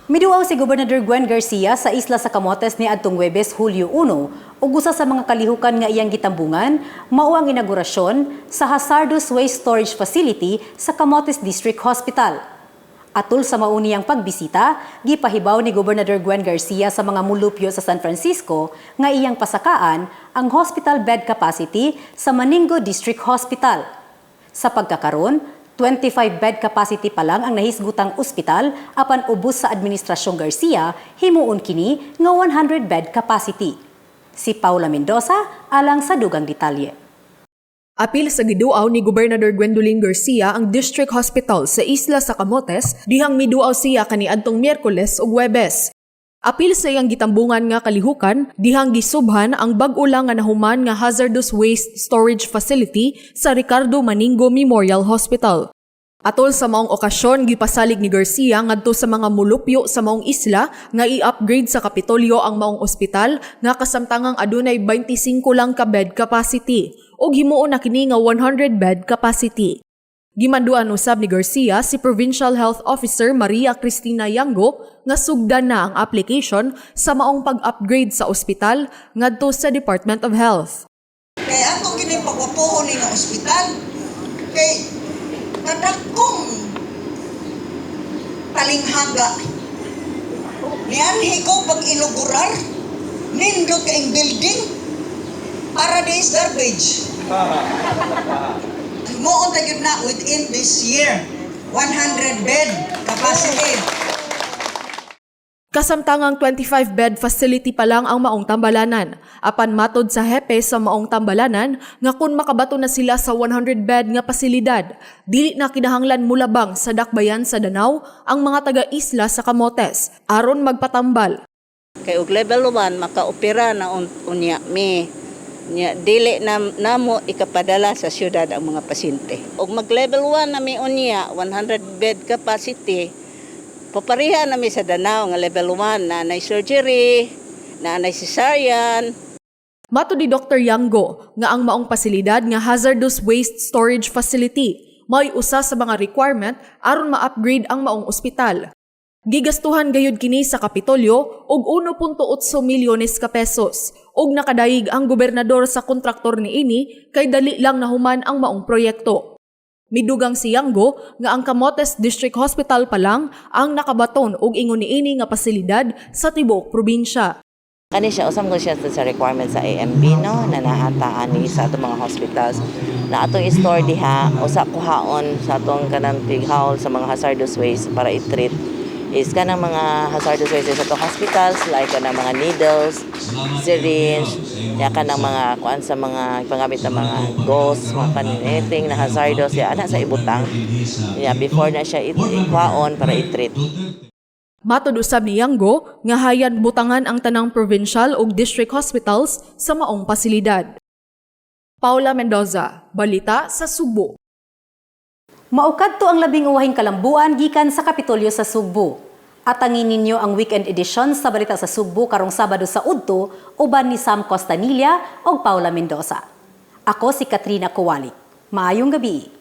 Miduaw si Gobernador Gwen Garcia sa Isla sa Camotes ni adtong Webes, Hulyo 1, ug usa sa mga kalihukan nga iyang gitambungan mao ang inaugurasyon sa Hazardous Waste Storage Facility sa Camotes District Hospital. Atol sa mao niyang pagbisita, gipahibaw ni Gobernador Gwen Garcia sa mga mulupyo sa San Francisco nga iyang pasakaan ang hospital bed capacity sa Maningo District Hospital. Sa pagkakaron, 25 bed capacity pa lang ang nahisgutang ospital, apan ubos sa Administrasyong Garcia, himuon kini nga 100 bed capacity. Si Paula Mendoza alang sa dugang detalye. Apil sa giduaw ni Gobernador Gwendolyn Garcia ang District Hospital sa Isla sa Camotes dihang miduaw siya kaniadtong Miyerkules ug Webes. Apil sa iyang gitambungan nga kalihukan dihang gisubhan ang bag-o lang nga nahuman nga hazardous waste storage facility sa Ricardo Maningo Memorial Hospital. Atol sa maong okasyon, gipasalig ni Garcia ngadto sa mga mulupyo sa maong isla nga i-upgrade sa Kapitolyo ang maong ospital nga kasamtangang adunay 25 lang ka bed capacity ug himuon na kini nga 100 bed capacity. Gimanduan usab ni Garcia si Provincial Health Officer Maria Cristina Yango nga sugdan na ang application sa maong pag-upgrade sa ospital ngadto sa Department of Health. Kay ato kini pagwapohon ni nga ospital kay kadakong talinghaga. Nianhi ko pag inaugurar, nindot kaayong building para this garbage. Himuon ta gyud na within this year, 100 bed capacity. Kasamtangang 25 bed facility pa lang ang maong tambalanan. Apan matod sa hepe sa maong tambalanan nga kung makabato na sila sa 100 bed nga pasilidad, dili na kinahanglan mulabang sa dakbayan sa Danao ang mga taga-isla sa Camotes aron magpatambal. Kay og level 1 makaopera na unya mi. Nya dili na namo ikapadala sa syudad ang mga pasyente. Og mag level 1 na mi unya, 100 bed capacity, papareha na mi sa Danao nga level 1 na nay surgery, na nay cesarean. Matod ni Dr. Yango nga ang maong pasilidad nga hazardous waste storage facility mao'y usa sa mga requirement aron ma-upgrade ang maong ospital. Gigastuhan gayud kini sa Kapitolyo og 1.8 milyones ka pesos ug nakadayig ang gobernador sa kontraktor niini kay dali lang nahuman ang maong proyekto. Midugang si Yango nga ang Camotes District Hospital pa lang ang nakabaton og ingon niini nga pasilidad sa tibuok probinsya. Kani siya, usam ko siya sa requirement sa AMB, no, na naata ani sa atong mga hospitals na atong i-store diha o sa kuhaon sa atong kanang tighaul sa mga hazardous waste para i-treat is kanang mga hazardous waste sa atong hospitals, like kanang mga needles, syringe, ya kanang mga kuan sa mga pangamit ng mga gauze, mga kanin, anything na hazardous ya ana sa ibutang ya before na siya ikuhaon para i-treat. Matod usab ni Yango nga hayan butangan ang tanang provincial ug district hospitals sa maong pasilidad. Paula Mendoza, Balita sa Sugbo. Mao kadto ang labing uwahing kalambuan gikan sa Kapitolyo sa Sugbo. Atangin ninyo ang weekend edition sa Balita sa Sugbo karong Sabado sa udto uban ni Sam Costanilla ug Paula Mendoza. Ako si Katrina Kowalik. Maayong gabi.